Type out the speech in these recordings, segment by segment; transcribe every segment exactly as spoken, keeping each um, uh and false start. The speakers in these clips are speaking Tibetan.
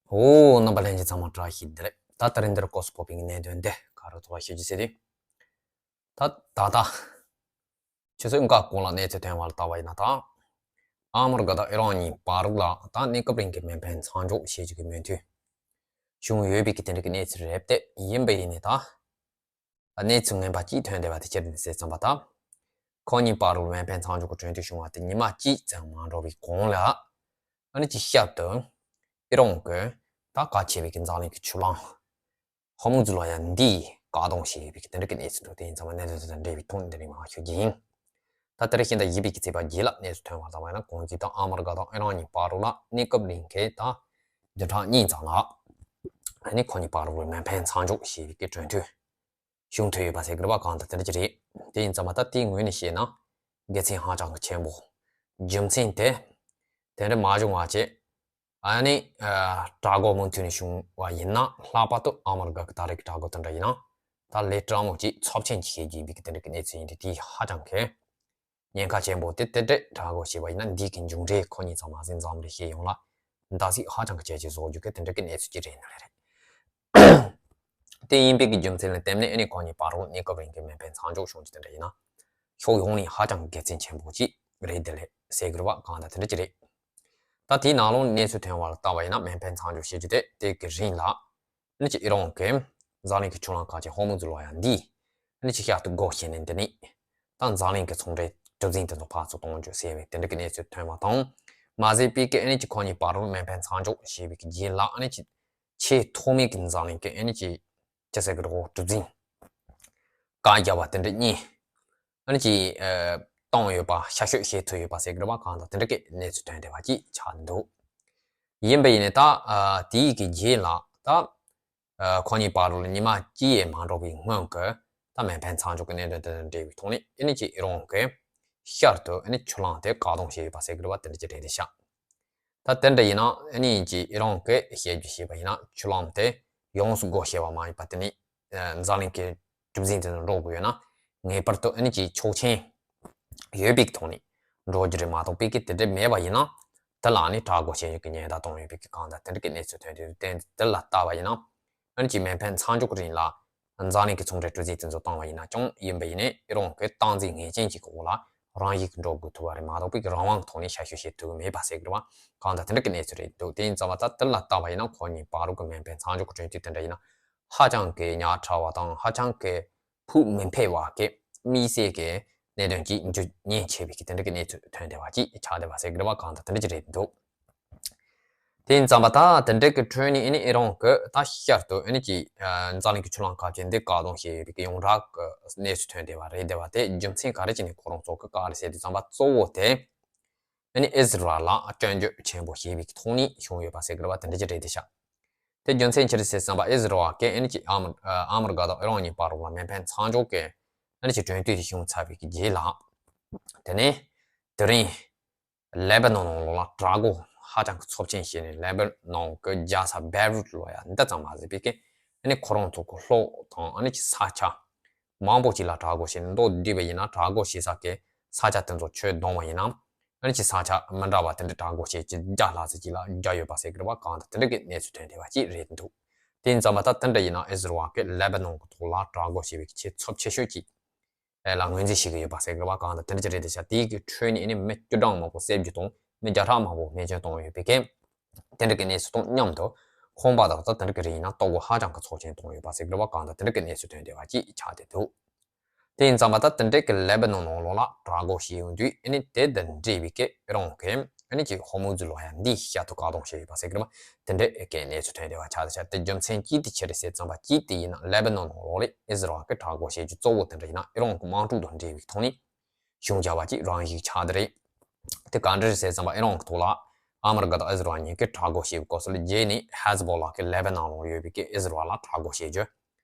ཨོ། རྣམ་པ་ལྷན་རྒྱས་ཚང་མ་བཀྲ་ཤིས་བདེ་ལེགས། ད་དེ་རིང་འདིར་སྐོར་སུ་ཕོག་པའི་གནད་དོན་དེ་ག་རེ་ཐོག་ལ་ཤོད་རྒྱུ་ཟེར་དུས། ད་ད་ལྟ་ཆུ་ཚོད་འགའ་གོང་ལ་གནས་ཚུལ་ཐོན་པ་ལ་ལྟ་བ་ཡིན་ན། ད་ཨ་མི་རི་ཀ་དང་ཨི་རན་གཉིས་བར་ལ་ད་གནས་སྐབས་རིང་གི་མེ་འཕེན་མཚམས་འཇོག་བྱེད་རྒྱུ་གི་མོས་མཐུན་བྱུང་ཡོད་པའི་གི་དེ་འདྲ་གི་གནས་ཚུལ་རེད་དེ། ཡིན་པ་ཡིན་ནའི་ད་གནས་ཚུལ་ངན་པ་གཅིག་ཐོན་བསྡད་པ་དེ་ཅི་རེད་ཟེར་ཙམ་པ། ད་ཁོ་གཉིས་བར་ལ་མེ་འཕེན་མཚམས་འཇོག་གི་གྲོས་མཐུན་བྱུང་བ་དེ་ཉི་མ་གཅིག་ཙམ་མ་འགྲོ་བའི་གོང་ལ། ཨ་ནི་ཅིག་ཤར་དུ་ཨི་རན་གྱི་ད་གལ་ཆེ་བའི་གི་འཛམ་གླིང་གི་ཆུ་ལམ་ཧོར་མུ་ཛི་ལོ་ཡ་འདི་བཀག་སྡོམ་བྱས་ཡོད་པའི་གི་དེ་འདྲ་གི་གནས་ཚུལ་འདུག་དེ་ཡིན་ཙང་མ་གནད་དོན་དེ་དང་འབྲེལ་བའི་ཐོག་ནས་འདི་རིང་མར་ཞུ་རྒྱུ་ཡིན། ད་དེ་རིང་ཤིང་རྟ་བཞི་པའི་གི་ཚེས་པ་བརྒྱད་ལ་གནས་ཚུལ་ཐོན་པ་ལྟར་བ་ཡིན་ན། གོང་གི་ད་ཨ་མི་རི་ཀ་དང་ཨི་རན་གཉིས་བར་ལ་གནས་སྐབས་རིང་གི་ད་བདུན་ཕྲག་གཉིས་ཙམ་ལ་ཨ་ནི་ཁོ་གཉིས་བར་ལ་མེ་འཕེན་མཚམས་འཇོག་བྱས་པའི་གི་གྲོས་མཐུན་བྱུང་ཐུབ་ཡོད་པ་ཟེར་གི་རེད་པ། གང་ལྟར་དེ་འདྲ་ཅིག་རེད། དེ་ཡིན་ཙང་མ་ད་དེའི་ངོས་ནས་བཤད་ན་དགེ་མཚན་ཧ་ཅང་གི་ཆེན་པོ། རྒྱུ་མཚན་དེ་དེ་འདྲ་མ་བྱུང་བ་བྱས། ཨ་ནི་ཨ་དྲག་རྒོལ་མུ་མཐུད་ནས་བྱུང་བ་ཡིན་ན། ལྷག་པར་དུ་ཨ་མི་རི་ཀ་གི་ད་རེས་ཀྱི་དྲག་རྒོལ་དེ་འདྲ་ཡིན་ན་ད་ལས་སྤྲང་མོ་ཅིག་ཚབས་ཆེན་ཅིག་བྱེད་རྒྱུ་ཡིན་པའི་གི་དེ་འདྲ་གི་གནས་ཚུལ་ཡིན་དུས། དེ་ཧ་ཅང་གི་ཉེན་ཁ་ཆེན་པོ་དེ། དེ་འདྲ་དྲག་རྒོལ་བྱས་པ་ཡིན་ན་འདི་གི་མཇུག་འབྲས་ཁོ་གཉིས་ཚང་མ་ཟིན་འཛམ་གླིང་སྤྱི་ཡོངས་ལ་འདང་ཚིག་ཧ་ཅང་གི་ཇེ་ཆེ་བཟོ་རྒྱུ་གི་དེ་འདྲ་གི་གནས་ཚུལ་ཅིག་རེད་ནི་རེད། དེ་ཡིན་པའི་གི་རྒྱུ་མཚན་ལ་བརྟེན་ནས་ཨ་ནི་ཁོ་གཉིས་བར་ལ་གནས་སྐབས་རིང་གི་མེ་འཕེན་མཚམས་འཇོག་བྱུང་རྒྱུ་དེ་འདྲ་ཡིན་ན་ཕྱོགས་ཡོངས་ནས་ཧ་ཅང་གི་དགེ་མཚན་ཆེན་པོ་ཅིག་རེད། དེ་ལས་ཟེར་གི་རེད་པ། གང་ལྟར་དེ་འདྲ་ཅིག་རེད། ད་དེའི་ནང་ལོགས་གནས་ཚུལ་ཐོན་པ་ལ་ལྟ་བ་ཡིན་ན། མེ་འཕེན་མཚམས་འཇོག་བྱེད་རྒྱུ་དེ་དེ་གི་རིང་ལ་ཨ་ནི་ཅིག་ཨི་རན་གྱིས་འཛམ་གླིང་གི་ཆུ་ལམ་ཁག་ཅིག་ཧོར་མུ་ཛི་ལོ་ཡ་འདི་ཨ་ནི་ཅིག་ཤར་དུ་སྒོ་ཕྱེ་ནས། འདི་ནས་ད་འཛམ་གླིང་གི་ཚོང་འབྲེལ་གྲུ་གཟིངས་དེ་ཚོ་ཕར་ཚུར་གཏོང་རྒྱུ་ཟེར་བའི་དེ་འདྲ་གི་གནས་ཚུལ་ཐོན་པ་དང་། མ་ཟད་པའི་གི་ཨ་ནི་ཅིག་ཁོ་གཉིས་བར་ལ་མེ་འཕེན་མཚམས་འཇོག་བྱས་པའི་གི་རྗེས་ལ་ཨ་ནི་ཅིག་ཆེས་ཐོག་མའི་གི་འཛམ་གླིང་གི་ཨ་ནི་ཅིག་ཅི་ཟེར་གི་རེད། གྲུ་གཟིངས་བཀའ་རྒྱ་བ་དེ་འདྲ་གཉིས་ཨ་ནི་ཅིག་ཨ་བཏང་ཡོད་པ། ཤར་བསྐྱོད་བྱེད་ཐུབ་ཡོད་པ་ཟེར་གི་རེད་པ། གང་ལྟར་དེ་འདྲ་གི་གནས་ཚུལ་ཐོན་བསྡད་པ་ཅིག་ཆགས་འདུག་ཡིན་པ་ཡིན་ནའི་ད་ཨ་དེའི་གི་རྗེས་ལ་ད་ཨ་ཁོ་གཉིས་བར་ལ་ཉི་མ་གཅིག་ཡས་མ་འགྲོ་བའི་སྔོན་གྱི་ད་མེ་འཕེན་མཚམས་འཇོག་གི་གནད་དོན་དེ་དང་འབྲེལ་བའི་ཐོག་ནས་ཨ་ནི་ཅིག་ཨི་རན་གྱིས་ཤར་དུ་ཨ་ནི་ཆུ་ལམ་དེ་བཀག་སྡོམ་བྱས་ཡོད་པ་ཟེར་གི་རེད་པ། དེ་འདྲ་ཅིག་རེད་དེ་ཤག་ད་དེ་འདྲ་ཡིན་ན་ཨ་ནི་ཅིག་ཨི་རན་གྱིས་བཤད་རྒྱུ་བྱས་པ་ཡིན་ན། ཆུ་ལམ་དེ་ཡོངས་སུ་སྒོ་ཕྱེ་བ་མ་ཡིན་པ་དེ་ནི་ཨ་འཛམ་གླིང་གི་གྲུ་གཟིངས་དེ་ཚོ་འགྲོ་དགོས་ཡོད་ན་ངེས་པར་དུ་ཨ་ནི་ཅིག་ཆོག་མཆན་ཡོད་པའི་ཐོག་ནས་འགྲོ་རྒྱུ་རེད་མ་གཏོགས། པའི་གི་དེ་འདྲ་མེད་པ་ཡིན་ན་དེ་ལ་ཨ་ནི་དྲག་རྒོལ་བྱེད་རྒྱུ་གི་ཉེན་བརྡ་བཏང་ཡོད་པའི་གི་གང་ལྟར་དེ་འདྲ་གི་གནས་ཚུལ་ཐོན་དུས། དེ་དེ་ལ་ལྟ་བ་ཡིན་ན་ཨ་ནི་ཅིག་མེ་འཕེན་མཚམས་འཇོག་གི་རིང་ལ་འཛམ་གླིང་གི་ཚོང་འབྲེལ་གྲུ་གཟིངས་དེ་ཚོ་བཏང་བ་ཡིན་ན་ཀྱང་། ཡིན་པ་ཡིན་ནའི་ཨི་རན་གྱི་སྟངས་འཛིན་ངེས་ཅན་གྱི་འོག་ལ་རང་བཞིན་གྱིས་འགྲོ་དགོས་ཐུབ་པ་རེད་མ་གཏོགས། པའི་གི་རང་དབང་གི་ཐོག་ནས་ཤར་བསྐྱོད་བྱེད་ཐུབ་ཀྱི་མེད་པ་ཟེར་གི་རེད་པ། གང་ལྟར་དེ་འདྲ་གི་གནས་ཚུལ་རེད་འདུག་དེ་ཡིན་ཙང་མ་ད་དེ་ལ་ལྟ་བ་ཡིན་ན་ཁོ་གཉིས་བར་ལ་གི་མེ་འཕེན་མཚམས་འཇོག་གི་གྲོས་མཐུན་དེ་འདྲ་ཡིན་ན་ཧ་ཅང་གི་ཉག་ཕྲ་བ་དང་། ཧ་ཅང་གི་ཕུགས་མི་ཕན་པ་གི་དམིགས་བསལ་གྱི་གནད་དོན་ཅིག་འབྱུང་ཉེན་ཆེ་བའི་གི་དེ་འདྲ་གི་གནས་ཚུལ་ཐོན་བསྡད་པ་ཅིག་ཆགས་བསྡད་པ་ཟེར་གི་རེད་པ། གང་ལྟར་དེ་འདྲ་ཅིག་རེད་འདུག་དེ་ཡིན་ཙང་མ་ད་དེ་འདྲ་གི་ཁྲོད་ནས་ཨ་ནི་ཨི་རན་གྱིས་ད་ཤར་དུ་ཨ་ནི་ཅིག་ཨ་འཛམ་གླིང་གི་ཆུ་ལམ་ཁག་ཅིག་འདི་བཀག་སྡོམ་བྱས་ཡོད་པའི་གི་ཡོངས་གྲགས་གི་གནས་ཚུལ་ཐོན་བསྡད་པ་རེད་བསྡད་པ་དེ་རྒྱུ་མཚན་ག་རེ་བྱས་ནས་ཁོ་རང་ཚོ་གིས་བཀག་རེད་ཟེར་དུས་ཙམ་པ། གཙོ་བོ་དེ་ཨ་ནི་ཨི་ཟི་རལ་ལ་སྐྱོན་བརྗོད་ཆེན་པོ་བྱས་པའི་ཐོག་ནས་བྱུང་ཡོད་པ་ཟེར་གི་རེད་པ། དེ་འདྲ་ཅིག་རེད་དེ་ཤག་དེ་རྒྱུ་མཚན་ཅི་རེད་ཟེར་ཙམ་པ། ཨི་ཟི་རལ་གྱིས་ཨ་ནི་ཅིག་ཨ་མི་ཨ་མི་རི་ཀ་དང་ཨི་རན་གཉིས་བར་ལ་མེ་འཕེན་མཚམས་འཇོག་གི་ཨ་ནི་ཅིག་གྲོས་མཐུན་ཞིག་བྱུང་ཚར་བའི་གི་རྗེས་ལ། དེ་ནས་དེ་རིང་ལེ་བྷ་ནོན་ནང་ལོགས་ལ་དྲག་རྒོལ་ཧ་ཅང་གི་ཚབས་ཆེན་བྱས་ནས། ལེ་བྷ་ནོན་གྱི་རྒྱལ་ས་བེ་རུད་ལོ་ཡ་འདི་ཙམ་མ་ཟད་པའི་གི་ཨ་ནི་ཁོ་རང་ཚོ་གི་གློག་དང་ཨ་ནི་ཅིག་ས་ཆ་མང་པོ་ཅིག་ལ་དྲག་རྒོལ་བྱས་ནས། མདོར་བསྡུས་པ་ཡིན་ན་དྲག་རྒོལ་བྱེད་ས་གི་ས་ཆ་དེ་ཚོ་ཆུས་བསྡམས་པ་ཡིན་ན། ཨ་ནི་ཅིག་ས་ཆ་མི་འདྲ་བ་དེ་འདྲ་དྲག་རྒོལ་བྱེད་ཀྱི་བརྒྱ་ལྷག་ཙམ་ཅིག་ལ་བརྒྱབ་ཡོད་པ་ཟེར་གི་རེད་པ། གང་ལྟར་དེ་འདྲ་གི་གནས་ཚུལ་ཐོན་བསྡད་པ་ཅིག་རེད་འདུག་དེ་ཡིན་ཙང་མ་ད་དེ་འདྲ་ཡིན་ན་ཨི་ཟི་རལ་གྱིས་ལེ་བྷ་ནོན་གྱི་ཐོག་ལ་དྲག་རྒོལ་བྱེད་པའི་ཆེས་ཚབས་ཆེ་ཤོས་ཅིག་ལ་ངོས་འཛིན་བྱེད་ཀྱི་ཡོད་པ་ཟེར་གི་རེད་པ། གང་ལྟར་དེ་འདྲ་ཅིག་རེད་དེ་ཤག་དེའི་གི་ཁྲོད་ནས་ཨ་ནི་མི་བཅུ་གྲངས་མང་པོ་བསད་རྒྱུ་དང་མི་བརྒྱ་ཕྲག་མང་པོ་རྨས་སྐྱོན་བཏང་ཡོད་པའི་གི་དེ་འདྲ་གི་གནས་ཚུལ་དང་མཉམ་དུ་ཁང་པ་དག་ད་དེ་འདྲ་གི་རིགས་ཡིན་ན་ལྟོ་གོས་ཧ་ཅང་གི་ཚབས་ཆེན་བཏང་ཡོད་པ་ཟེར་གི་རེད་པ། གང་ལྟར་དེ་འདྲ་གི་གནས་ཚུལ་ཐོན་བསྡད་པ་ཅིག་ཆགས་བསྡད་འདུག་དེ་ཡིན་ཙང་མ་ད་དེ་འདྲའི་གི་ལེ་བྷ་ནོན་ནང་ལོགས་ལ་དྲག་རྒོལ་བྱས་ཡོང་དུས་ཨ་ནི་དེ་དང་འབྲེལ་བའི་གི་ཨི་རན་གྱིས་ཨ་ནི་ཅིག་ཧོར་མུ་ཛི་ལོ་ཡ་འདི་ཤར་དུ་བཀག་སྡོམ་བྱས་ཡོད་པ་ཟེར་གི་རེད་པ། དེ་འདྲའི་གི་གནས་ཚུལ་ཐོན་བསྡད་པ་ཆགས་བསྡད་ཤག་དེ་རྒྱུ་མཚན་གཅིག་དེ་ཅི་རེད་ཟེར་ཙམ་པ། གཅིག་དེ་ཡིན་ན་ལེ་བྷ་ནོན་ནང་ལོགས་ལ་ཨི་ཟི་རལ་གྱིས་དྲག་རྒོལ་བྱེད་རྒྱུ་གཙོ་བོ་དེ་འདྲ་ཡིན་ན་ཨི་རན་གྱི་དམག་འཁྲུག་དང་འབྲེལ་བའི་ཐོག་ནས་བྱུང་བཞག་པ་ཅིག་རང་བཞིན་ཆགས་བསྡད་རེད། དེ་ག་འདྲ་རེད་ཟེར་ཙམ་པ། ཨི་རན་གྱི་ཐོག་ལ་ཨ་མི་རི་ཀ་དང་ཨི་ཟི་རལ་གཉིས་ཀྱིས་དྲག་རྒོལ་བྱས་པའི་སྐབས་སུ་ལ་རྗེས་ནས་ཧེ་ཛི་བྷོ་ལ་གིས་ལེ་བྷ་ནོན་ནང་ལ་ཡོད་པའི་གི་ཨི་ཟི་རལ་ལ་དྲག་རྒོལ་བྱེད་རྒྱུ་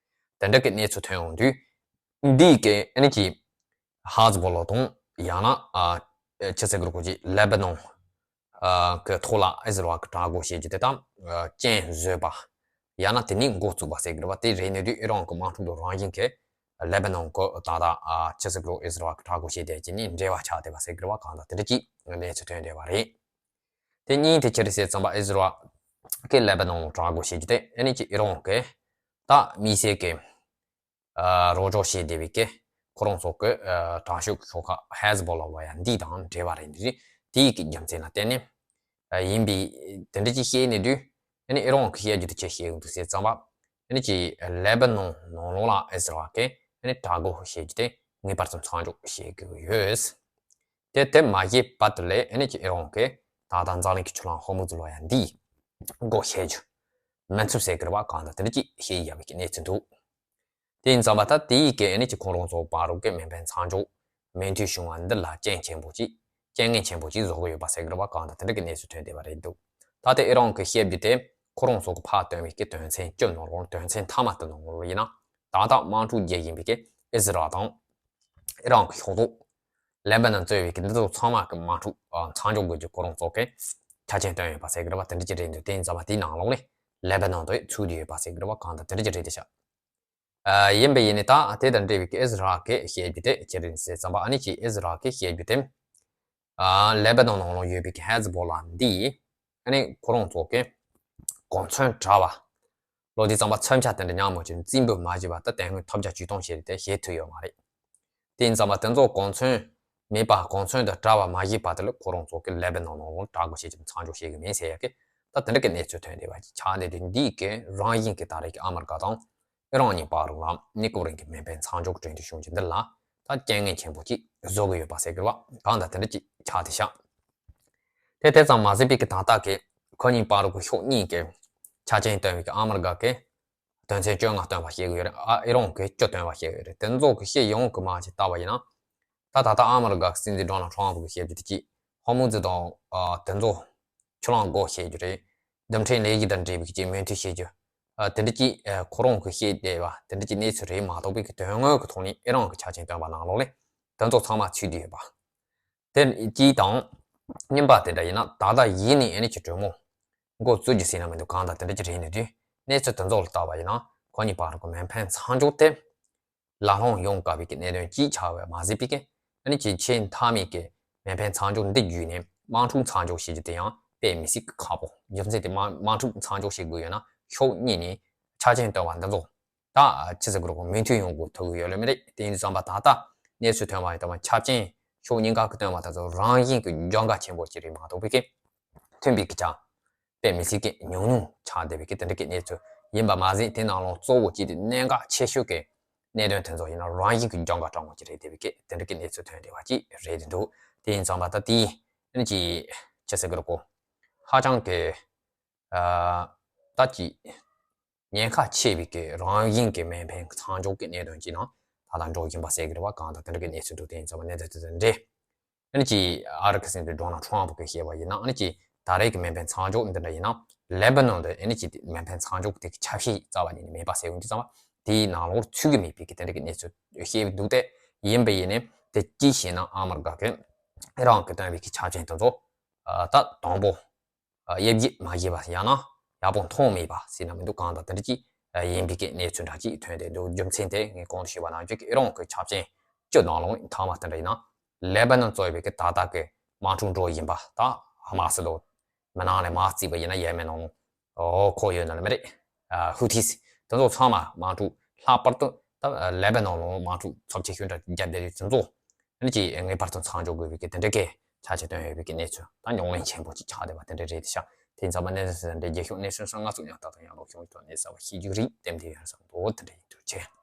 དེ་འདྲ་གི་གནས་ཚུལ་ཐོན་ཡོང་དུས། འདི་གི་ཨ་ནི་ཅིག་ཧེ་ཛི་བྷོ་ལ་དང་ཡང་ན་ཨ་ཆི་ཟེར་གི་རེད། ཁོ་ཅིག་ལེ་བྷ་ནོན་ཨ་གི་ཐོག་ལ་ཨི་ཟི་རལ་གྱིས་དྲག་རྒོལ་བྱེད་རྒྱུ་དེ་དང་ཨ་རྐྱེན་བཟོས་པ། ཡང་ན་དེ་ནས་འགོ་བཙུགས་པ་ཟེར་གི་རེད་པ། དེ་རེད་ནས་དུས་ཨི་རན་གྱི་དམག་འཁྲུག་དང་རང་བཞིན་གྱིས་ལེ་བྷ་ནོན་གྱི་ད་ལྟ་ཨ་ཆི་ཟེར་གི་རེད། ཨི་ཟི་རལ་གྱིས་དྲག་རྒོལ་བྱས་བསྡད་རྒྱུ་ནས་འབྲེལ་བ་ཆགས་བསྡད་པ་ཟེར་གི་རེད་པ། གང་ལྟར་དེ་འདྲ་ཅིག་གནས་ཚུལ་ཐོན་བསྡད་པ་རེད། དེ་གཉིས་དེ་ཅི་རེད་ཟེར་ཙམ་པ། ཨི་ཟི་རལ་ ཀྱི་ལེ་བ་ནོན་ལ་དྲག་རྒོལ་བྱེད་རྒྱུ་དེ་ཨ་ནི་ཅིག་ཨི་རན་གྱི་ད་དམིགས་བསལ་གྱི་ཨ་རོགས་ཕྱོགས་བྱེད་བསྡད་པའི་གི་ཁོ་རང་ཚོ་གི་ཨ་དྲག་ཤོས་ཀྱི་ཤོག་ཁག་ཧེ་ཟི་བོ་ལ་བ་ཡ་འདི་དང་འབྲེལ་བ་རེད། འདི་རེད། དེའི་གི་རྒྱུ་མཚན་ལ་བརྟེན་ནས་ཨ་ཡིན་པའི་དེ་འདྲ་ཅིག་བཤད་ནས་དུས་ཨ་ནི་ཨི་རན་གྱི་བཤད་རྒྱུ་དེ་ཅི་བཤད་ཡོང་འདུག་ཟེར་ཙམ་པ། ཨ་ནི་ཅིག་ལེ་བ་ནོན་ནང་ལོགས་ལ་ཨི་ཟི་རལ་གྱི་ཨ་ནི་དྲག་རྒོལ་བྱེད་རྒྱུ་དེ་ངེས་པར་དུ་མཚམས་འཇོག་བྱེད་དགོས་ཀྱི་ཡོད། དེ་དེ་མ་བྱས་བར་དུ་ལས་ཨ་ནི་ཅིག་ཨི་རན་གྱི་ད་ལྟ་འཛམ་གླིང་གི་ཆུ་ལམ་ཧོར་མུ་ཛི་ལ་ཡ་འདི་སྒོ་ཕྱེ་རྒྱུ་མི་ཚུགས་ཟེར་གི་རེད་པ། གང་ལྟར་དེ་འདྲ་ཅིག་བཤད་ཡ་བའི་གི་གནས་ཚུལ་འདུག་དེ་ཡིན་ཙམ་པ་ད་དེ་ཡི་གེ་ཨ་ནི་ཅིག་ཁོང་རང་ཚོ་བར་རུ་གི་མེ་འཕེན་མཚམས་འཇོག་མོས་མཐུན་བྱུང་བ་འདི་ལ་རྐྱེན་ཆེན་པོ་ཅིག་རྐྱེན་ངན་ཆེན་པོ་ཅིག་བཟོ་གི་ཡོད་པ་ཟེར་གི་རེད་པ། གང་ལྟར་དེ་འདྲ་གི་གནས་ཚུལ་ཐོན་བསྡད་པ་རེད་འདུག་ད་ལྟ་ཨི་རན་གྱི་བཤད་རྒྱུ་དེ་ཁོ་རང་ཚོ་གི་ཕར་བཏོན་པའི་གི་དོན་ཚན་བཅུ་ནང་ལོགས་དོན་ཚན་མཐའ་མ་དེ་ནང་ལོགས་ཡིན་ན་ད་ལྟ་དམག་འཁྲུག་རྒྱག་བཞིན་པའི་གི་ཨི་ཟི་རལ་དང་ཨི་རན་གྱི་ཤོག་ཐོག་ལེ་བ་ནོན་གཙོས་པའི་གི་འདི་ཚོ་ཚང་མ་གི་དམག་འཁྲུག་མཚམས་འཇོག་དགོས་རྒྱུ་ཁོ་རང་ཚོ་གི་ཆ་རྐྱེན་བཏོན་ཡོད་པ་ཟེར་གི་རེད་པ། དེ་འདྲ་ཅིག་རེད་འདུག་དེ་ཡིན་ཙམ་པ་དེའི་ནང་ལོགས་ནས་ལེ་བ་ནོན་དེ་ཚུད་བསྡད་ཡོད་པ་ཟེར་གི་རེད་པ། གང་ལྟར་དེ་འདྲ་ཅིག་རེད་དེ་ཤག་ཨ་ཡིན་པ་ཡིན་ནི་ད་དེ་དང་འབྲེལ་བའི་གི་ཨི་ཟི་རལ་གྱི་བཤད་རྒྱུ་དེ་ཅི་རེད་ཟེར་ཙམ་པ། ཨ་ནི་ཅིག་ཨི་ཟི་རལ་གྱི་བཤད་རྒྱུ་དེ་ཨ་ལེ་བ་ནོན་ནང་ལོགས་ཡོད་པའི་གི་ཧེ་ཟི་བོ་ལ་འདི་ཨ་ནི་ཁོ་རང་ཚོ་གི་གོ་མཚོན་དྲ་བ་ལོ་དེ་ཙམ་པ་མཚོན་ཆ་དེ་འདྲ་ཉག་མོ་ཅིག་རྩིས་འབུལ་མ་བྱས་པ་ད་དེ་སྔོན་ཐོབ་རྒྱ་ཇུས་གཏོང་བྱས་ཏེ་བྱེད་ཐུབ་ཡོད་མ་རེད། དེ་ཡིན་ཙམ་པ་དེ་ཚོ་གོ་མཚོན་མེད་པ་གོ་མཚོན་དང་དྲ་བ་མ་བྱས་པ་དེ་ལ་ཁོ་རང་ཚོ་གི་ལེ་བ་ནོན་ནང་ལོགས་དྲག་རྒོལ་བྱེད་ཀྱི་མཚམས་འཇོག་བྱེད་ཀྱི་མིན་ཟེར་ཡ་གི་ད་དེ་འདྲ་གི་གནས་ཚུལ་ཐོན་བསྡད་པ་ཅིག་ཆགས་བསྡད་དུས་འདིའི་གི་རང་བཞིན་གྱི་ད་རེས་ཀྱི་ཨ་མི་རི་ཀ་དང་ཨི་རན་གཉིས་བར་ལ་གཉིས་ཀ་རང་གི་མེ་འཕེན་མཚམས་འཇོག་གྲོས་མཐུན་བྱུང་རྒྱུ་འདི་ལ་ད་རྐྱེན་ངན་ཆེན་པོ་ཅིག་བཟོ་གི་ཡོད་པ་ཟེར་གི་རེད་པ། གང་ལྟར་དེ་འདྲ་ཅིག་ཆགས་བསྡད་ཤག་དེ་དེ་ཙམ་མ་ཟད་པའི་གི་ད་ལྟ་གི་ཁོ་གཉིས་བར་གི་ཕྱོགས་གཉིས་ཀྱི་ཆ་རྐྱེན་བཏོན་པའི་གི་ཨ་མི་རི་ཀ་གི་དོན་ཚན་བཅོ་ལྔ་བཏོན་པ་བཤད་གི་ཡོད་རེད། ཨ་ཨི་རན་གི་བཅུ་བཏོན་པ་བཤད་གི་ཡོད་རེད། དེ་ཚོ་གི་བཤད་ཡོང་གི་མ་ཅིག་ལྟ་བ་ཡིན་ན། ད་ད་ལྟ་ཨ་མི་རི་ཀ་གི་སྲིད་འཛིན་ཌོ་ནལ་ཊམ་གི་བཤད་རྒྱུ་དེ་གཅིག་ཧོར་མུ་ཛི་དང་ཨ་དེ་ཚོ་ཆུ་ལམ་སྒོ་ཕྱེ་རྒྱུ་རེད། རྡུལ་ཕྲན་ལས་གཞི་དང་འབྲེལ་བའི་གཅིག་མོས་མཐུན་བྱེད་རྒྱུ། ཨ་དེ་འདྲ་གཅིག་ཨ་ཁོ་རང་གི་བཤད་བསྡད་པ་དེ་འདྲ་གཅིག་གནས་ཚུལ་རེད་མ་གཏོགས་པའི་གི་དོན་དངོས་ཀྱི་ཐོག་ནས་ཨི་རན་གྱི་ཆ་རྐྱེན་བཏོན་པ་ནང་ལོགས་ལས་དེ་ཚོ་ཚང་མ་ཚུད་བསྡད་ཡོད་པ། དེ་གཅིག་དང་། གཉིས་པ་དེ་འདྲ་ཡིན་ན་ད་ལྟ་ཡིན་ནའི་ཨ་ནི་ཅིག་གྲོས་མོལ་འགོ་བཙུགས་རྒྱུ་ཟེར་ན་མི་འདུག་གང་ལྟར་དེ་འདྲ་ཅིག་རེད་ནི་དུས་གནས་ཚུལ་དེ་ཚོ་ལ་བལྟ་བ་ཡིན་ན་ཁོ་གཉིས་བར་གྱི་མེ་འཕེན་མཚམས་འཇོག་དེ་ལག་ལེན་ཡོང་དཀའ་བའི་གི་གནད་དོན་གཅིག་ཆགས་པ་མ་ཟད་པའི་གི་ཨ་ནི་ཅིག་ཆེས་མཐའ་མའི་གི་མེ་འཕེན་མཚམས་འཇོག་འདི་བརྒྱུད་ནས་དམག་འཁྲུག་མཚམས་འཇོག་བྱེད་རྒྱུ་དེ་ཡང་དཔེ་མི་སྲིད་ཀྱི་ཁག་པོ། རྒྱུ་མཚན་དེ་དམག་དམག་འཁྲུག་མཚམས་འཇོག་བྱེད་དགོས་ཡོད་ན་ཕྱོགས་གཉིས་ནས་ཆ་རྐྱེན་བཏོན་པ་འདི་ཚོ་ད་ཆི་ཟེར་དགོས་རེད་གོ་མོས་མཐུན་ཡོང་དགོས་ཐུབ་ཀྱི་ཡོད་ལེ་མི་རེད། དེ་ཡིན་དུས་ཙམ་པ་ད་ལྟ་གནས་ཚུལ་ཐོན་པ་ཡིན་དུས་ཆ་རྐྱེན་ཕྱོགས་གཉིས་ཀ་གི་བཏོན་པ་དེ་ཚོ་རང་བཞིན་གྱི་གྱོང་ག་ཆེན་པོ་ཅིག་རེད་མ་གཏོགས་པའི་གི་མཐུན་པའི་གི་ཆ་དཔེ་མི་སྲིད་ཀྱི་ཉུང་ཉུང་ཆགས་བསྡད་པའི་གི་དེ་འདྲ་གི་གནས་ཚུལ་ཡིན་པ་མ་ཟད་དེ་ནང་ལོགས་གཙོ་བོ་གཅིག་དེ་གནད་འགག་ཆེ་ཤོས་ཀྱི་གནད་དོན་དེ་ཚོ་ཡིན་ན་རང་བཞིན་གྱི་གྱོང་ག་དྲག་མོ་ཅིག་རེད་བསྡད་པའི་གི་དེ་འདྲ་གི་གནས་ཚུལ་ཐོན་བསྡད་པ་ཅིག་རེད་འདུག་དེ་ཡིན་ཙམ་པ་ད་དེ་ཨ་ནི་ཅིག་ཆི་ཟེར་དགོས་རེད་གོ་ཧ་ཅང་གི་ཨ་ད་ཅིག་ཉེན་ཁ་ཆེ་བའི་གི་རང་བཞིན་གྱི་མེ་འཕེན་མཚམས་འཇོག་གི་གནད་དོན་གཅིག་ནང་ད་ལྟ་འགྲོ་བཞིན་པ་ཟེར་གི་རེད་བ། གང་ལྟར་དེ་འདྲ་གི་གནས་ཚུལ་འདུག་དེ་ཡིན་ཙམ་པ་གནད་དོན་དེ་དང་འབྲེལ་ཨ་ནི་ཅིག་ཨ་རི་གི་སྲིད་འཛིན་ཌོ་ནལ་ཊམ་གིས་བཤད་པ་ཡིན་ན་ཨ་ནི་ཅིག་ད་རེས་ཀྱི་མེ་འཕེན་མཚམས་འཇོག་འདི་འདྲ་ཡིན་ན་ལེ་བྷ་ནོན་དུ་ཨ་ནི་ཅིག་མེ་འཕེན་མཚམས་འཇོག་དེ་གི་ཆ་ཤས་རྩ་བ་ཉིད་ནས་མེད་པ་ཟེར་ཡོང་དུས་ཙམ་པ་དེའི་ནང་ལོགས་ཚུད་ཀྱི་མེད་པའི་གི་དེ་འདྲ་གི་གནས་ཚུལ་བཤད་འདུག་སྟེ། ཡིན་པ་ཡིན་ནའི་དེ་གཅིག་བཤད་ན་ཨ་མི་རི་ཀ་གི་ཨི་རན་གི་བཏོན་པའི་གི་ཆ་རྐྱེན་དེ་ཚོ་ད་དང་པོ། དབྱེ་འབྱེད་མ་བྱས་པ་ཡང་ན་ཡག་པོ་མཐོང་མེད་པ་ཟེར་ན་མི་འདུག་གང་ལྟར་དེ་འདྲ་ཅིག་ཡིན་པའི་གི་གནས་ཚུལ་འདྲ་ཅིག་ཐོན་བསྡད་འདུག་རྒྱུ་མཚན་དེ་ངས་གོང་དུ་ཞུས་པ་ནང་བཞིན་གྱི་ཨི་རན་གྱི་ཆ་རྐྱེན་བཅུ་ནང་ལོགས་མཐའ་མ་དེ་འདྲ་ཡིན་ན་ལེ་བྷ་ནོན་གཙོས་པའི་གི་ད་ལྟ་གི་དམག་འཁྲུག་འགྲོ་བཞིན་པ་ད་ཧ་མ་སི་ལོ་མི་ནང་ལས་མ་བརྩིས་པ་ཡིན་ན་ཡེ་མེན་ནང་ལོ་ཁོ་ཡོད་ན་ལ་མི་རེད། ཧུ་ཐིས་དེ་ཚོ་ཚང་མ་དམག་འཁྲུག་ལྷག་པར་དུ་ད་ལེ་བྷ་ནོན་ལོ་དམག་འཁྲུག་ཚབས་ཆེ་ཤོས་འདྲ་རྒྱབ་བསྡད་ཡོད་དེ་ཚོ། ཨ་ནི་ཅིག་ངེས་པར་དུ་མཚམས་འཇོག་དགོས་པའི་གི་དེ་འདྲ་གི་ཆ་རྐྱེན་བཏོན་ཡོད་པའི་གི་གནས་ཚུལ་ད་ཉུང་ལན་ཆེན་པོ་ཅིག་ཆགས་བསྡད་པ་དེ་འདྲ་རེད་ཤག་དེ་ཡིན་ཙང་མ་གནས་ཚུལ་དེ་འདྲ་རྒྱལ་ཤོག་གནས་ཚུལ་སང་ང་ཚོ་ཡང་ད་དུང་ཡང་ལོག་བྱུང་ཐོག་གནས་ཚུལ་བ་ཤེས་རྒྱུ་རིགས་ལྟེམ་དེ་ཡོད་ས་མདོ་དེ་འདྲ་ཡིན་དུས་ཆེ།